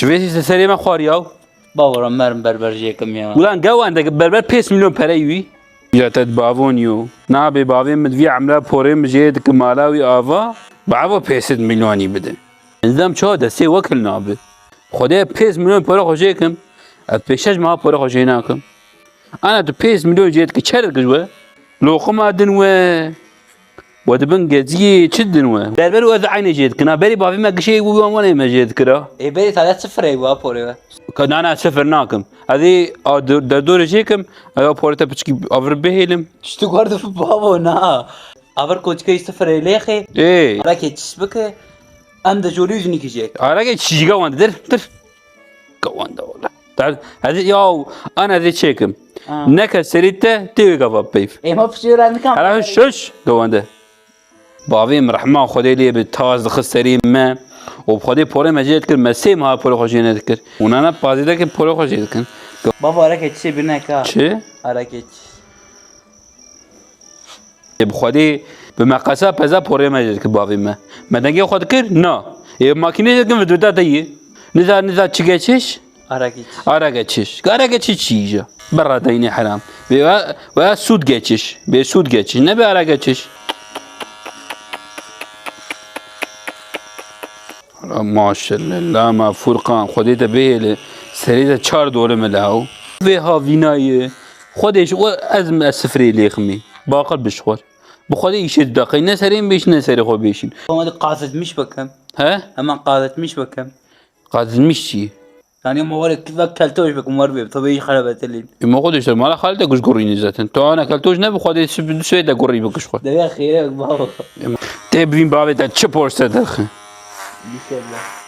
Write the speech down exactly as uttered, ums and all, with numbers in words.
Ji vê serê me xwariya. Bavara merim berber jêkim ya. Ulan gewendek berber pênc milyon perey wî. Ya te bavon yo. Nabê bavê min vî emra porê min jê dike mala wî ava. Bavo pêsed milyonî bidin. Nizam çawa destê wekil nabe. Xwedê pênc milyon pora xwe jê kim. Ez pêşeş meha pora xwe jê nakim. Ana tu pênc milyon jê dike çer dikij we. Loqima din we. We dibin geziyê çi din we. Berber û ez eynê jê dikina. Berî bavê me gişê û wan wanê me jê dikira. Ê berî tade sifirê wa porê we. Ka nana sifir nakim. Ez ê a derdorê jê kim. Ez a porê te piçkî avir bihêlim. Tiştik war difin bavo na. Aver koçkeyî sifirê lêxê. Ê. Arekê çiş bike. Em de jolî jî nîkî jê. Arekê çiş gawande dir dir. Gawande ola. Ter hadi ya ana de çekim. Ne ke serî te tê wê gava peyv. Ê ma pişiyo ra nikan. Hala şuş gawande. Bavê min rehma Xwedê lê bi taz dixist serî me. Û bi Xwedê porê me jê dikir me sê meha porê xwe jê nedikir. Û nana pazî de ki porê xwe jê dikin. Bava arekê çişê birine ka. Çi? Arekê çiş. Ê bi Xwedê bi meqesa peza porê me jê dikir bavê me. Me dengê xwe dikir? Na. Ê bi makînê jê dikin vidvida te yê. Niza niza çi geçiş? Arege çiş. Arege çiş. Arege çiş çi yî ja? Berra deynê heram. Bê we, we sûd geçiş. Bê sûd geçiş. Ne bê arege çiş. Maşallah ma Furkan, Xwedê te bihêle, serê te çar dole me lehaw. Vê havînayê, Xwedê ji we ez mi ez sifrê lêximî. Baqil bişxwer. Bi Xwedê îşê tu daqey ne serê min bêşîn ne serê xwe bêşîn. Ama de qazetmiş bakım. He? Hemen qazetmiş bakım. Qazilmiş çi? Yani ma were vek keltoş bekim wer bê, tabii hiç xerebetelîn. E ma xwe diştir, mala xalite kuş gurînî zaten. Tu ana keltoş ne bi xwe dê sib du sê de gurî bikiş xwe. Dewe xêre bak baba. Te bîn bavê te çi porse derxi? Dişevle.